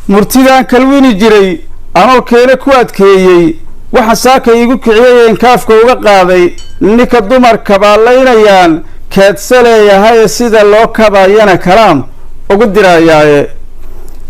Murtidaan kalwini jiray anoo keene ku adkeeyey, waxa saaka iigu kiciyay enkaafka uga qaaday ninka dumarka baallaynayaan keedsa leeyahaye, sida loo kabayana kalaam ugu dirayaaye.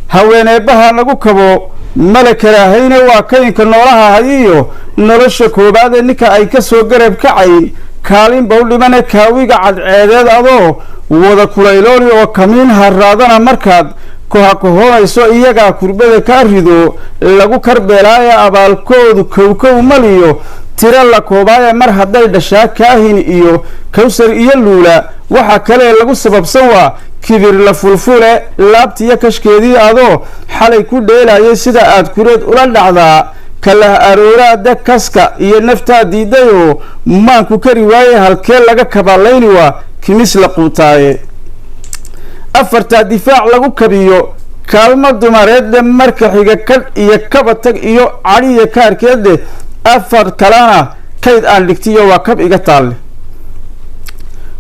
Haweeneebbaha nagu kabo mala karaahayne, waa kaynka noolaha hayiyo nolosha koobaadee ninka ay ka soo garab kacayn kaalinba u dhimane. Kaawiga cadceedeed adoo wada kulaylooli oo kamiin haraadana, markaad kohakohoonayso iyagaa kurbada kaa rido lagu karbeelaaye. Abaalkoodu kowkow maliyo tiro la koobaaye, mar hadday dhashaa Kaahin iyo Kawsar iyo Luula, waxa kale lagu sababsan waa kibir la fulfule. Laabtiyo kashkeedii adoo xalay ku dheelayay, sida aad kureed ula dhacdaa kalah arooraada kaska iyo naftaa diidayoo maanku kari waaye, halkee laga kabalayni waa kimis la quutaaye. Afartaa difaac lagu kabiyo kaalmo dumareedle, marka xiga kadh iyo kabatag iyo cadhiya kaarkeedle, afar kalena kayd aan dhigtiyo waa kab iga taalle.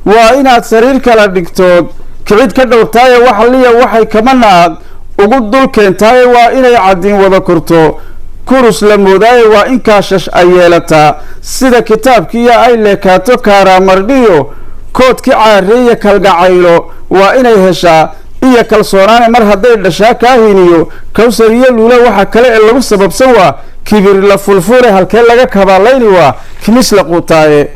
Waa inaad sariir kala dhigtood kicid ka dhowrtaaye, waxaliya waxay kamana aad ugu dul keentaaye. Waa inay cadin wada korto kurus la moodaaye, waa in kaashash ay yeelataa sida kitaabkiiyo ay leekaato kaaraamardhiyo koodki caareeya kalgacaylo. Waa inay heshaa iyo kalsoonaane, mar hadday dhashaa Kaahiniyo Kawsar iyo Luula, waxa kale ee lagu sababsan waa kibir la fulfule, halkee laga kabaalayni waa kimis la quutaaye.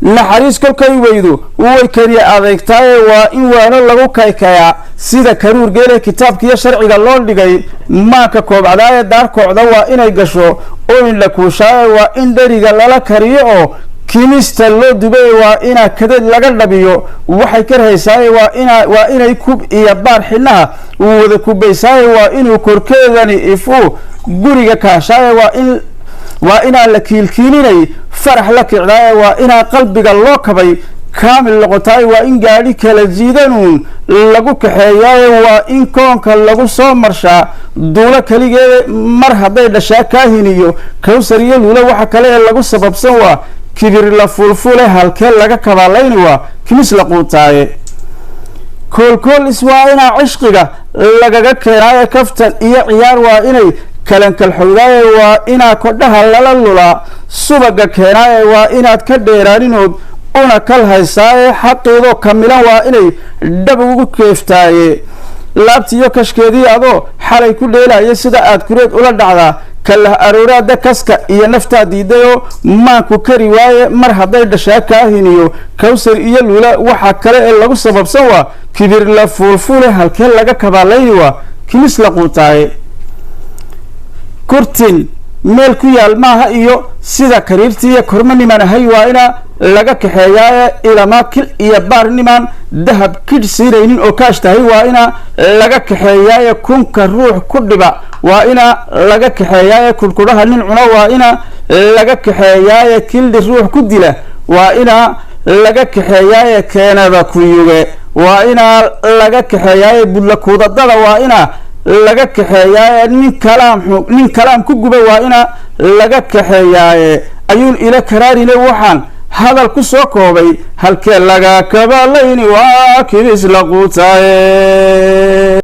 Naxariis kolkay weydo way keliya adeegtaaye, waa in waano lagu kaykayaa sida karuur geele kitaabkiiyo sharciga loo dhigay maanka koobcdaaye. Daar koocda waa inay gasho oo indha kuushaaye, waa in dheriga lala kariyo oo kimista loo dubay, waa inaa kadeed laga dhabiyo waxay karhaysaaye. Waa inay kub iyo baar xidhnaha wada kubaysaaye, waa inuu korkeedani ifuu guriga kaashaaye. Waa inaan la kiilkiilinay farax la kicdaaye, waa inaa qalbiga loo kabay kaamil noqotaaye. Waa in gaadhi kala jiidanuun lagu kaxeeyaaye, waa in koonka lagu soo marshaa duulo keligeeda, mar hadday dhashaa Kaahiniyo Kawsar iyo Luula, waxa kale ee lagu sababsan waa kibir la fulfule, halkee laga kabaalayni waa kimis la quutaaye. Koolkoolis waa inaa cishqiga lagaga keenaaye, kaftan iyo ciyaar waa inay kalankalxowdaaye. Waa inaa kodhaha lala lulaa subaga keenaaye, waa inaad ka dheeraaninood una kal haysaaye. Xaqiidoo kamilan waa inay dhab ugu keeftaaye. Laabtiiyo kashkeedii adoo xalay ku dheelaya, sida aad kureed ula dhacdaa kalah arooraada kaska iyo naftaa diidayoo maanku kari waaye, mar hadday dhashaa Kaahiniyo Kawsar iyo Luula, waxa kale ee lagu sababsan waa kibir la fuulfuule, halkee laga kabaalayni waa kimis la quutaaye. Kurtin meel ku yaal maaha iyo sida kariirtiiyo korma niman ahay, waa inaa laga kaxeeyaaye. Ilamaa kil iyo baar nimaan dahab kidh siinaynin oo kaash tahay, waa inaa laga kaxeeyaaye. Kunka ruux ku dhiba waa inaa laga kaxeeyaaye. Kudhkudhaha nin cuna waa inaa laga kaxeeyaaye. Kildhi ruux ku dila waa inaa laga kaxeeyaaye. Keenaba kuyuge waa inaa laga kaxeeyaaye. Budla kuudadada waa inaa laga kaxeeyaaye. Nin kalaam ku guba waa inaa laga kaxeeyaaye. Ayuun ila karaarine waxaan hadal ku soo koobay, halkee laga kabalayni waa kibis la quutaaye.